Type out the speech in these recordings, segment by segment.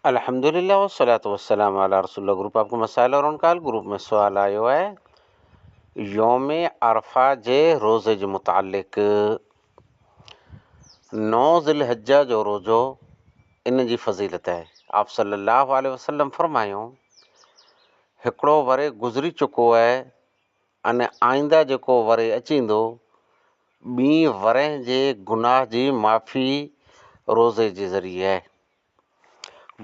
الحمدلله والصلوة والسلام علي رسول الله گروپ آپ ڪو مسائل اور ان کا حل گروپ ۾ سوال آيو آهي يوم عرفه جي روزي جي متعلق نو ذي الحجه جو روزو ان جي فضيلت آهي آپ صلي الله عليه وسلم فرمايو هڪڙو وري گذري چڪو آهي ان آئنده جيڪو وري اچيندو ٻي ورهين جي گناهه جي معافي روزي جي ذريعي آهي.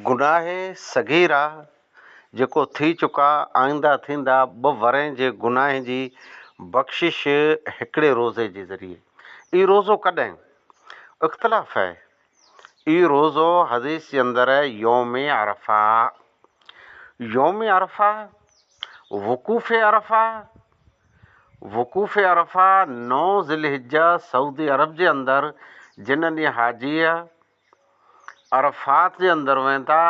گناهه صغيره جيڪو ٿي چڪا آئنده ٿيندا ٻه ورهين جي گناهه جي بخشش هڪڙي روزي جي ذريعي. اي روزو ڪڏهن؟ اختلاف آهي. اي روزو حديث جي اندر يوم عرفه، يوم عرفه، وقوف عرفه، وقوف عرفه نو ذي الحجه سعودي عرب جي اندر جن ڏينهن حاجيء عرفات جي اندر ويندا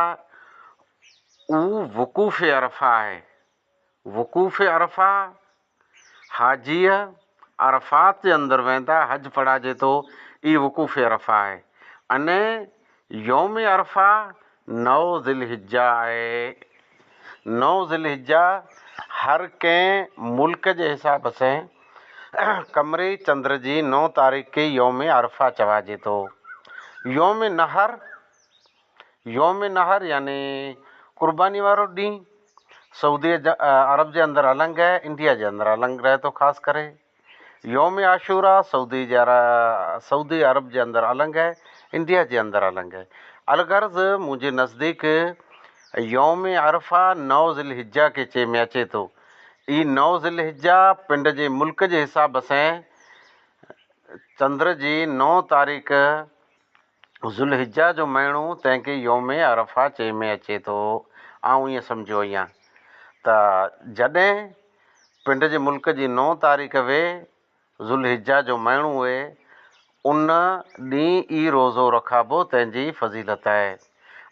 اهو وقوف عرفه آهي. وقوف عرفه حاجيء عرفات جي اندر ويندا حج پڙهاجي ٿو اهي وقوف عرفه آهي. اني يوم عرفه نو ذي الحجه آهي. نو ذي الحجه هر ڪنهن ملڪ جي حساب سين قمري چندر جي نو تاريخ کي يوم عرفه چواجي ٿو. يوم نحر، يوم نحر يعني قرباني وارو ڏينهن سعودي عرب جي اندر النگ آهي، انڊيا جي اندر النگ رهي ٿو خاص ڪري. يوم عاشورا سعودي جي سعودي عرب جي اندر النگ آهي، انڊيا جي اندر النگ آهي. الغرض منهنجي نزديڪ يوم عرفه نو ذي الحجه کي چئي ۾ اچي ٿو. اي نو ذي الحجه پنڊ جي ملڪ جي حساب سين چندر جي نو تاريخ ذوالحجه جو مهينو تنهن کي يوم عرفه چئي ۾ اچي ٿو. آئون ائين سمجهيو آهيان ته جڏهن پنڊ جي ملڪ جي نو تاريخ وي ذوالحجه جو مهينو اهي ان ڏينهن ئي روزو رکابو تنهن جي فضيلت آهي.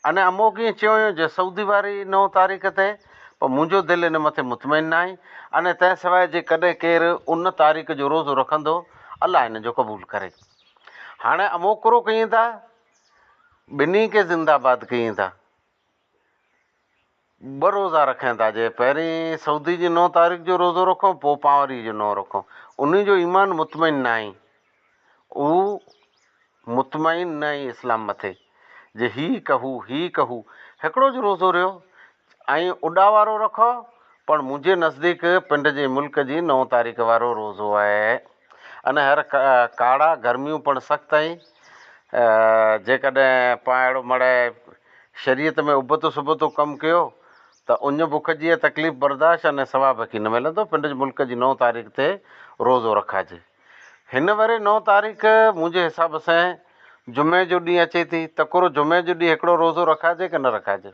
اني امو ڪيئن چيو هيو جي سعودي واري نو تاريخ تي پر منهنجو دل ان مٿي مطمئن ناهي اني تنهن سواء جي ڪڏهن ڪير ان تاريخ جو روزو رکندو الله ان جو قبول ڪري. هاڻي اموڪرو ڪيئن ٿا ٻنهي کي زنده آباد ڪيئن ٿا. ٻه روزا رکين ٿا جي پهرين سعودي جي نو تاريخ جو روزو رکون پوء پانوري جو نو رکون انهي جو ايمان مطمئن ناهي هو مطمئن ناهي اسلام مٿي جي هي ڪهو هي ڪهو هڪڙو جو روزو رهيو ۽ اڏا وارو رکو پر منهنجي نزديڪ پنڊ جي ملڪ جي نو تاريخ وارو روزو آهي ان هر ڪاڙا گرميون پڻ سخت آهن جيڪڏهن پان اهڙو مڙئي شريعت ۾ ابتو سبتو ڪم ڪيو ته اڃ بک جي تڪليف برداشت ۽ ثواب کي نه ملندو. پنڊ جي ملڪ جي نو تاريخ تي روزو رکاجي. هن ورهيه نو تاريخ منهنجي حساب سين جمعي جو ڏينهن اچي ٿي. تڪڙو جمعي جو ڏينهن هڪڙو روزو رکاجي ڪه نه رکاجي؟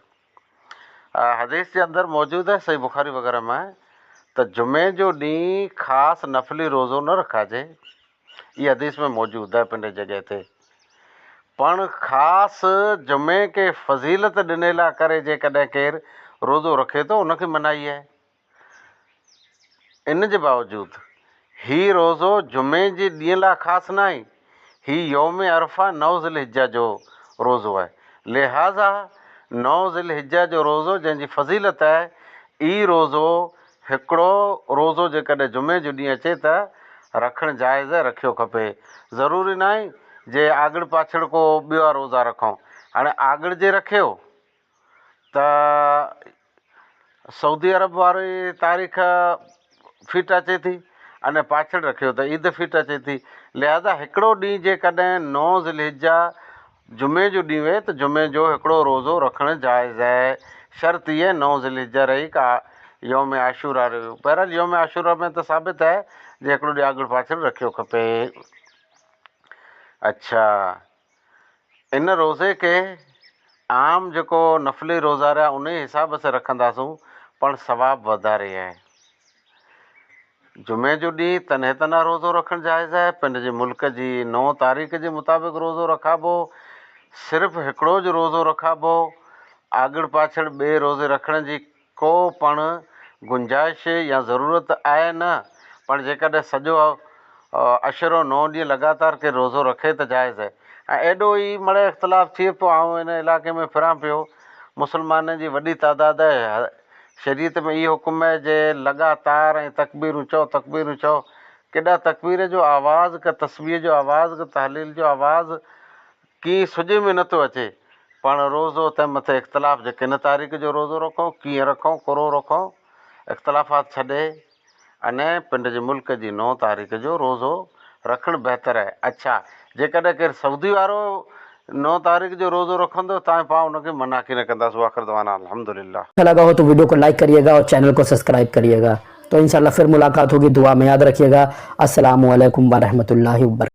حديث جي اندر موجود آهي صحيح بخاري وغيره ۾ ته جمعي جو ڏينهن خاص نفلي روزو نه رکاجي. هي حديث ۾ موجود آهي پنهنجي جڳهه تي پڻ خاص جمعي کي فضيلت ڏني لاء ڪري جيڪڏهن ڪير روزو رکي ٿو ان کي منائي آهي ان جي باوجود هي روزو جمعي جي ڏينهن لاء خاص ناهي هي يوم عرفه نو ذي الحجه جو روزو آهي لهٰذا نو ذي الحجه جو روزو جنهن جي فضيلت آهي اي روزو هڪڙو روزو جيڪڏهن جمعي جو ڏينهن اچي ته رکڻ جائز ۽ رکيو کپي. ضروري ناهي جي آڳڙ پاڇڙ ڪو ٻيا روزا رکون. هاڻي آڳڙ جي رکيو ته سعودي عرب واري تاريخ فٽ اچي ٿي ۽ پاڇڙ رکيو ته عيد فٽ اچي ٿي. لهذا هڪڙو ڏينهن جيڪڏهن نو ذوالحجه جمعي جو ڏينهن ويهي ته جمعي جو هڪڙو روزو رکڻ جائز آهي، شرط هيء نو ذي الحجه رهي ڪا يوم عاشورا رهيو. بهرحال يوم عاشورا ۾ ته ثابت آهي جي هڪڙو ڏينهن آڳڙ پاڇڙ رکيو کپي. اڇا ان روزي کي عام جيڪو نفلي روزا رهيا انهي حساب سان رکنداسون پڻ ثواب وڌاري آهي. جمعي جو ڏينهن تنهن تنها روزو رکڻ جائز آهي، پنڊ جي ملڪ جي نو تاريخ جي مطابق روزو رکابو، صرف هڪڙو جو روزو رکابو، آڳڙ پاڇڙ ٻئي روزي رکڻ جي ڪو پڻ گنجائش يا ضرورت آهي نه، پڻ جيڪڏهن سڄو عشرو نو ڏينهن لڳاتار ڪير روزو رکي ته جائز آهي ۽ ايڏو ئي مڙئي اختلاف ٿئي پيو، آئون ان علائقي ۾ ڦران پيو مسلمانن جي وڏي تعداد آهي. شريعت ۾ اهو حڪم آهي جي لڳاتار ۽ تڪبيرون چئو تڪبيرون چئو. ڪيڏا تڪبير جو آواز ڪه تسبيح جو آواز ڪه تهليل جو آواز ڪي سڄي ۾ نٿو اچي. پاڻ روزو تنهن مٿي اختلاف جي ڪن تاريخ جو روزو رکون ڪيئن رکون ڪرو رکون اختلافات ڇڏي اني پنڊ جي ملڪ جي نو تاريخ جو روزو رکڻ بهتر آهي. اڇا جيڪڏهن ڪير سعودي وارو نو تاريخ جو روزو رکندو تانء پاڻ ان کي منع ڪين ڪنداسون واخر دعوانا الحمدلله. اچھا لگا هو تو ويڊيو کو لائيڪ ڪريي گا اور چينل کو سبسڪرائب ڪريي گا تو انشاء الله ڦر ملاقات هوگي دعا ۾ ياد رکيي گا السلام عليڪم ورحمة الله وبرڪاته.